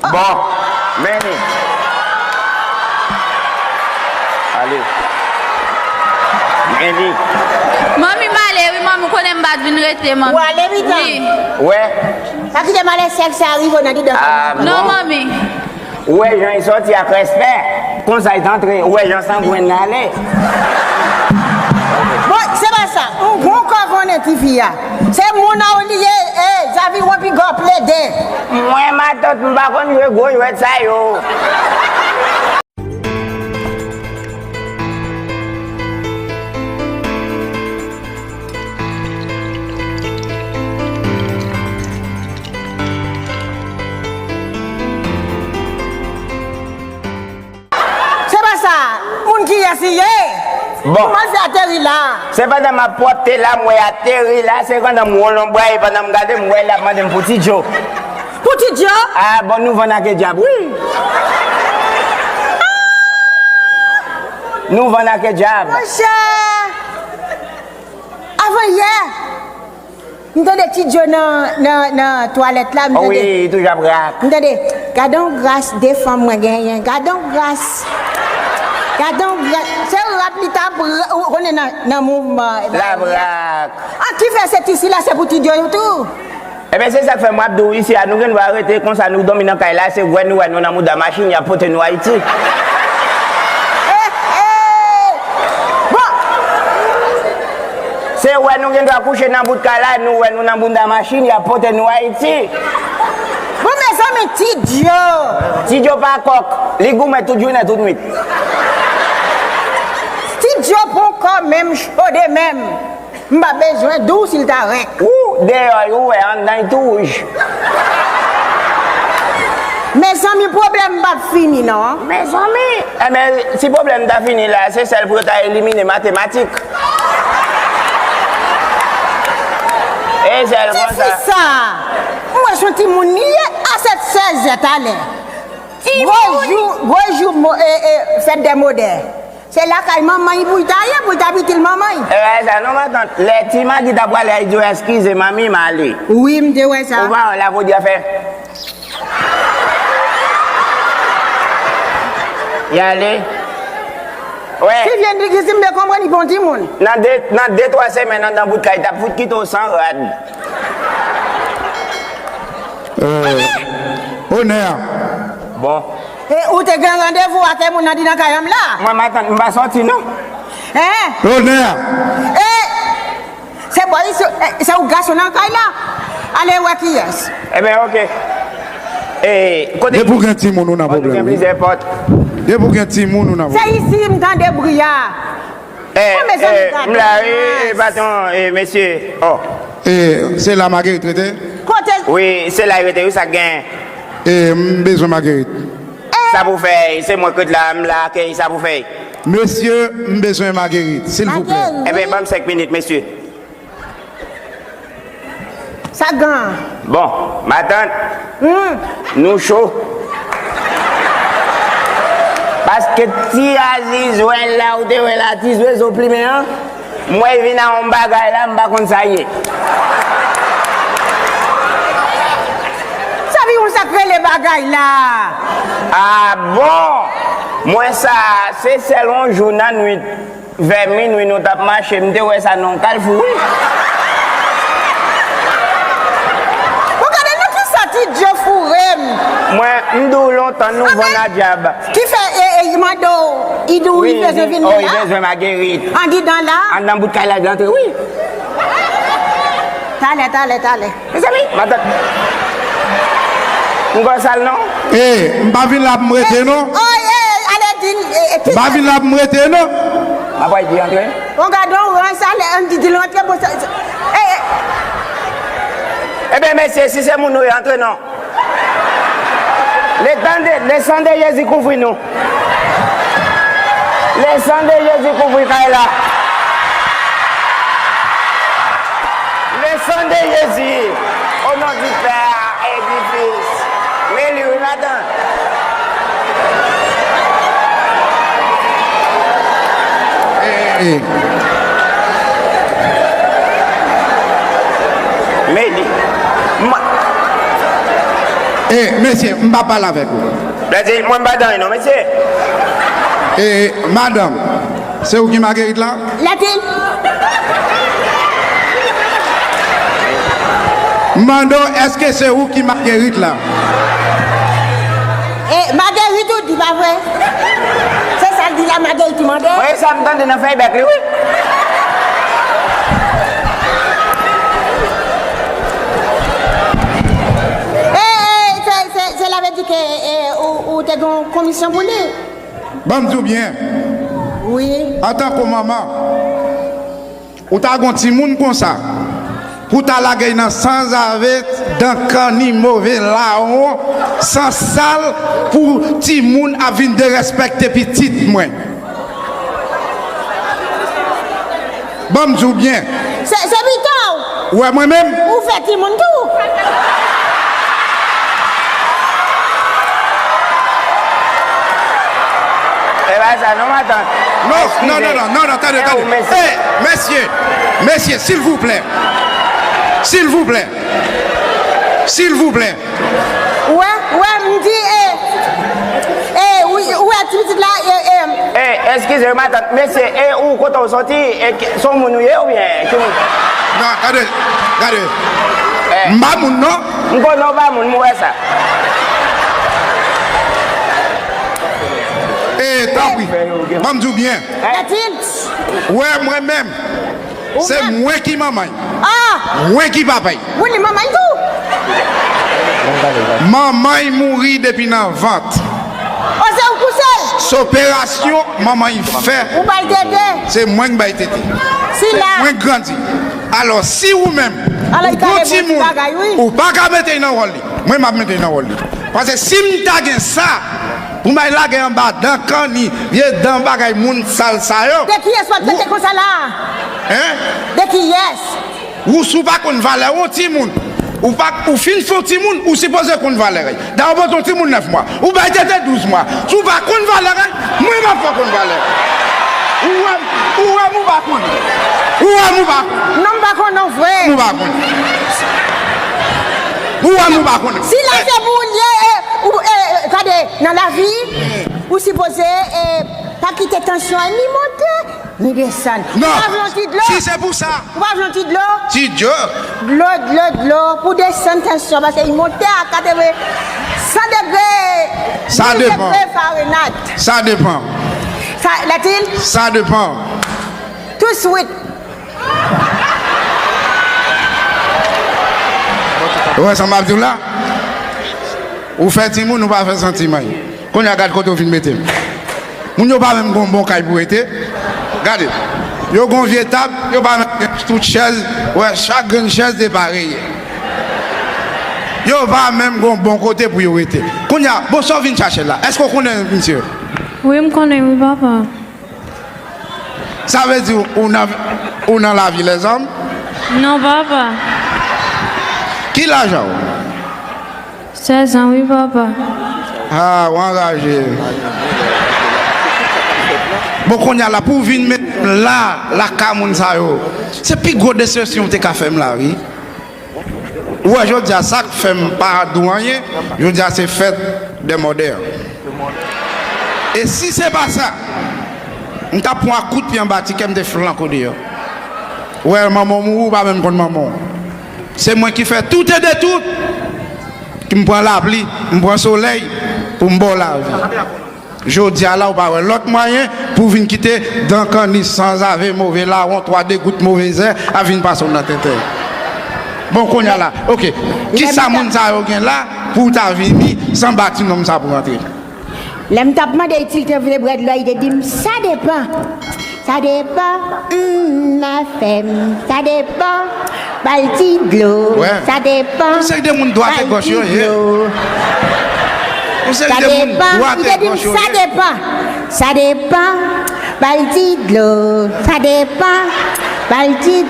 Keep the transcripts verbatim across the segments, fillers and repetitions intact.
Bon, men li. Ale. Men li. Manmi, m ale wi, manmi, ou konnen m pa t vin rete, manmi. Ou ale, Mita? Wi. Wè. Pa kite malè sèk sa rive w nan didan. Ah, non, bon. Manmi. Ou wè jan li sòti ak respè. Konsa li t antre, ou wè jan sangwen nan ale. Bon, se pa sa. M gon kò konnen tifi a. Se moun an ou li ye, e, zaviwon piga w plede. Mwen, matant, m pa konn jwe gwo jwèt sa yo. Se pa sa, moun kiyès li ye? Bon. Kòman l fè ateri la? Se pandan m ap pwòpte la, m wè ateri la, se pandan m wè lonbray, pandan m gade, m wè l ap mande m pou Ti Djo. Pou Ti Djo? Ah, bon, nou vann ak dyab, wi. Nou vann ak dyab. Monchè, avan yè, m tande Ti Djo nan, nan, nan twalèt la, m tande. Wi, toujou ap rak. M tande, "Gadon gras de fanm mwen genyen, gadon gras. Gadon gras." Se rap li t ap ra-, ou konnen nan, nan mouvman. L ap rak. An ki fè se ti sila, se pou Ti Djo tou. Ebyen, se sa k fè m ap di w isi a, nou gen dwa rete konsa, nou dòmi nan kay la, se wè nou wè nou nan mouda machin, y ap pote nou Ayiti. Eh, eh. Bon. Se wè nou gen dwa kouche nan bout kay la, nou wè nou nan mouda machin, y ap pote nou Ayiti. Bon, mezanmi, Ti Djo. Ti Djo pa kòk, li goumen tout jounen, tout nwit. Ti Djo pran kò menm, chode menm. M pa bezwen di w si l ta rèk. Ou deyò, ou wè anndan l tou wouj. Mezanmi, pwoblèm p ap fini non. Mezanmi, enben, si pwoblèm ta fini la, se sèl pou yo ta elimine matematik. E sèl konsa. Tifi sa, m wè se yon timoun li ye, a sèt sèz zè talè. Gwo jou, gwo jou mo-, e, e, fèt dè modè. Se lakay manman l pou l ta ye, pou l ta pitit manman l. E, sa non, matant. Lè Ti Magi ta prale a, li di w, "Eskize, manmi, m ale." Wi, m te wè sa. Ou pa wè la pou di a fè. Li ale. Wè. Si vyen di ki si m te konprann, li pa yon timoun. Nan de, nan de, twa semèn, anndan bout kay, t ap fout kite w san rad. Euh, onè. Bon. E ou te gen randevou ak moun nan di nan kay an m la? Mwen, matant, m pa sòti, non. Hein? Onè. E se bò isi, e, se ou gason nan kay la? Ale wè kiyès. Ebyen, oke. E, kote. Depi w gen timoun, ou nan pwoblèm, wi. Depi w gen timoun, ou nan pwoblèm. Se isi m tande bri a. Eh, eh, m la, eh, eh, patwon, eh, mesye. Oh. Eh, se la Marguerite rete? Kote? Wi, se la l rete, wi, sa k gen. Eh, m bezwen Marguerite. Sa pou fè, se mwen k ret la, m la, akèy, sa pou fè. Mesye, m bezwen Marguerite, silvouplè. Marguerite. Ebyen, ban m senk minit, mesye. Sa gan. Bon, matant, hmm, nou cho. Paske ti azizwèl la, ou te wè la, ti zwezo plimen an, mwen vin a yon bagay la, m pa konn sa ye. Sa vin yon sa k rele bagay la. Ah bon? Mwen sa, se sèl yon jou nan nwit. Vè minwi nou t ap mache, m te wè sa nan yon kalfou, wi. Bon, gade nan kisa Ti Djo foure m. Mwen, m di w lontan, nou vann a dyab. Ki fè, e, e, li mande w, li di w li bezwen vin la? Wi, li bezwen Marguerite. Andidan la? Anndan bout kay la, li antre, wi. Talè, talè, talè. Mezanmi, matant. M gon sal non. Eh, m pa vin la pou m rete non. Oh, eh, ale di l, eh, eh, m pa vin la pou m rete non. M ap di antre. On gade on ran sa, lè an di di l antre, bon, sa, sa, eh, eh. Ebyen, mesye, si se moun nou ye, antre non. Le tan de, le san de Jezi kouvri nou. Le san de Jezi kouvri kay la. Le san de Jezi, au nom du Père et du Fils. Men li wi, matant. Eh, eh. Men li. Ma- E, mesye, m pa pale avèk ou. Lè di, mwen m pa dan non, mesye. E, madanm, se ou ki Magerit la? Lètil. M mande w, èske se ou ki Magerit la? E, Magerit ou di, pa vre? Se sa l di la, Magerit ou mande? Wi, sa m tande nan fèy bèk li, wi. E, e, se, se, se la vle di ke, e, ou, ou te gen yon komisyon pou li? Ban m di w byen. Wi. Antanke manman, ou ta gen yon timoun konsa, pou w ta lage l nan sanzave, dan kanni, move lawon, sansal, pou timoun ap vin derèspèkte pitit mwen. Ban m di w byen. Se, se pito w. Ou wè mwen menm? Ou fè timoun tou. E pa sa non, matant. Non, non, non, non, non, non, tande, tande. E, mesye, mesye, silvouplè. Silvouplè. Silvouplè. Ou wè, ou wè, m di, e, e, wi, ou wè, ti pitit la, e, e. E, eskize, matant, mesye, e ou kote w soti, e ki, se yon moun ou ye oubyen ki moun? Non, gade, gade. E. M pa moun, non. M konnen w pa moun, m wè sa. E, tanpri, ban m di w byen. Lètil. Wè, mwen menm, se mwen ki manman l. Ah! Mwen ki papa l. Ou ni manman l tou? Manman l mouri depi nan vant. O, se ou pouse l? Se operasyon manman l fè. Ou ba l tete? Se mwen ki ba l tete. Se mwen ki grandi. Alò, si ou menm, ou gon timoun, ou pa ka mete l nan wòl li. Mwen, m ap mete l nan wòl li. Paske si m ta gen sa, pou m al lage anba dan kanni, vye dan bagay moun sal sa yo. De kiyès w ap tete konsa la? Hein? De kiyès? Ou si w pa konn valè yon timoun, ou pa, ou fin fè yon timoun, ou sipoze konn valè l. Dayè w pote yon timoun nèf mwa, ou ba l tete douz mwa. Si w pa konn valè l, mwen m ap fè w konn valè l. Ou wè m, ou wè m ou pa konnen. Ou wè m ou pa konnen. Non, m pa konnen non vre. Ou pa konnen. Ou wè m ou pa konnen. Si lè se pou ou l ye, e, ou, e, e, gade, nan lavi, ou sipoze, e, pa kite tansyon an ni monte, ni desann. Non. Ou pa vle yon ti dlo? Si se pou sa. Ou pa vle yon ti dlo? Ti dlo. Dlo, dlo, dlo, pou desann tansyon, paske li monte a katreven, san degre, mil degre Fahrenheit. Sa depan. Sa, Lètil? Sa depan. Tou swit. Ou wè sa m ap di w la? Ou fè timoun, ou pa fè santiman. Kounye a gad kote w vin mete m. Moun yo pa menm gon bon kay pou rete. Gade. Yo gon vye tab, yo pa menm gen tout chèz. Wè, chak grenn chèz de parèy. Yo pa menm gon bon kote pou yo rete. Kounye a, bon, sa w vin chache la? Èske w konnen misye? Wi, m konnen, wi, papa. Sa vle di ou nan, ou nan lavi lèzòm? Non, papa. Ki laj ou? Sèz an, wi, papa. Ah, ou anraje. Bon, kounye a la, pou w vin met m la, lakay moun sa yo, se pi gwo desepsyon w te ka fè m la, wi. Ou wè, jodi a, sa k fè m pa di w anyen, jodi a, se fèt dè mòdè. E si se pa sa, m t ap pran ak kout pye anba ti kè, m te flanke w deyò. Ou wè, manman w mouri, ou pa menm konn manman w. Se mwen ki fè tout e de tout, ki m pran lapli, m pran solèy, pou m ba w lavi. Jodi a la, ou pa wè lòt mwayen pou w vin kite dan kanni, sanzave, move lawon, twa degout, move zè, a vin pase w nan tenten. Bon, kounye a la, oke. Kisa moun sa yo gen la pou w ta vini san ba ti nonm sa pou rantre? Lè m t ap mande li si l te vle brèd lò, li te di m, "Sa depan." Sa depan, hmm, afè m, sa depan. Ba l ti dlo, sa depan. Yon seri de moun dwat e gòch yo ye. Yon seri de moun dwat e gòch yo ye. Sa depan, li te di m, "Sa depan, sa depan. Ba l ti dlo, sa depan. Ba l ti."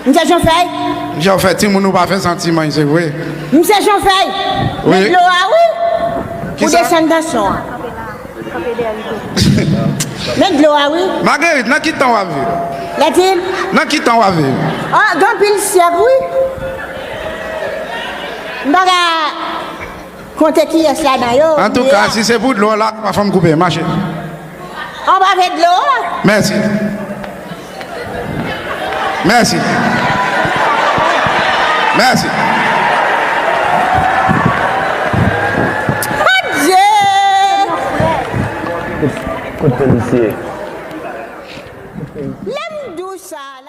Misye Jan Fèy? Jan Fèy, timoun ou pa fè santiman, se vre. Misye Jan Fèy, men dlo a wi. Pou desann tansyon an. Men dlo a wi. Magerit, nan ki tan w ap viv? Lètil? Nan ki tan w ap viv? Ah, gen anpil syèk wi. M pa ka Konte kiyès ladan yo. Antouka, si se pou dlo la, pa fè m koupe, mache. Anba vè dlo a. Mèsi. Mèsi. Mèsi. Adye! Kot polisye? Lè m di w sa.